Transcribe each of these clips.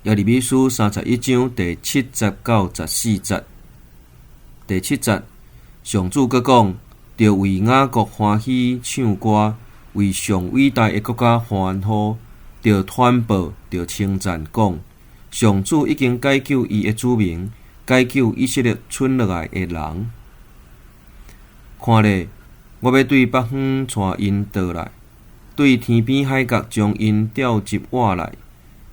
耶利米書31章第7節到14節。第七節，上主閣講：著為雅各歡喜唱歌，為上偉大的國家歡呼，著傳報，著稱讚，講：上主已經解救伊的子民，解救以色列賰落來的人。看咧，我欲對北方帶𪜶倒來，對天邊海角將𪜶召集活來，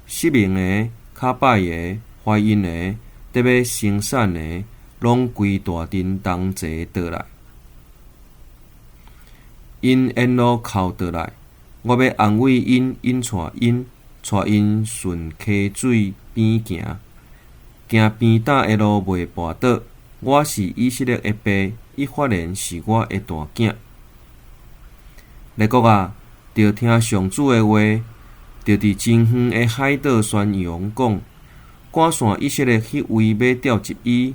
失明的、跤擺的、懷孕的、得欲生產的，攏規大陣同齊倒來。𪜶沿路哭倒來，我欲安慰𪜶，引帶𪜶，帶𪜶順溪水邊行，行平坦的路袂跋倒。我是以色列的爸，以法蓮是我的大囝。列國啊，著聽上主的話，著佇真遠的海島宣揚講，趕散以色列彼位欲召集伊，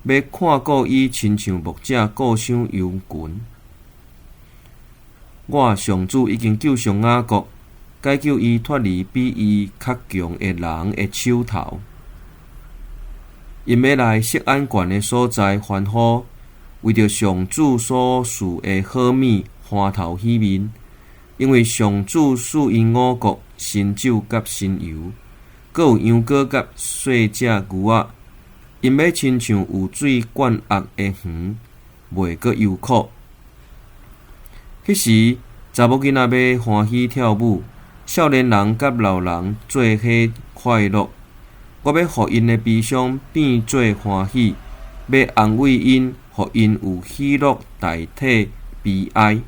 欲看顧伊，親像牧者顧守羊群。我上主已經救贖雅各，解救伊脫離比伊較強的人的手頭。𪜶欲來錫安懸的所在歡呼，為著上主所賜的好物歡頭喜面，因為上主賜𪜶五穀、新酒佮新油，閣有羊羔佮細隻牛仔。𪜶欲親像有水灌壓的園，袂閣憂苦。彼時，查某囡仔欲歡喜跳舞，少年人佮老人做伙快樂。我欲予𪜶的悲傷變做歡喜，欲安慰𪜶，予𪜶有喜樂代替悲哀。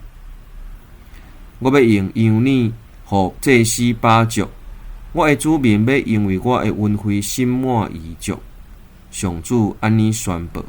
我欲用羊奶予祭司飽足，我的子民欲因為我的恩惠心滿意足。上主按呢宣布。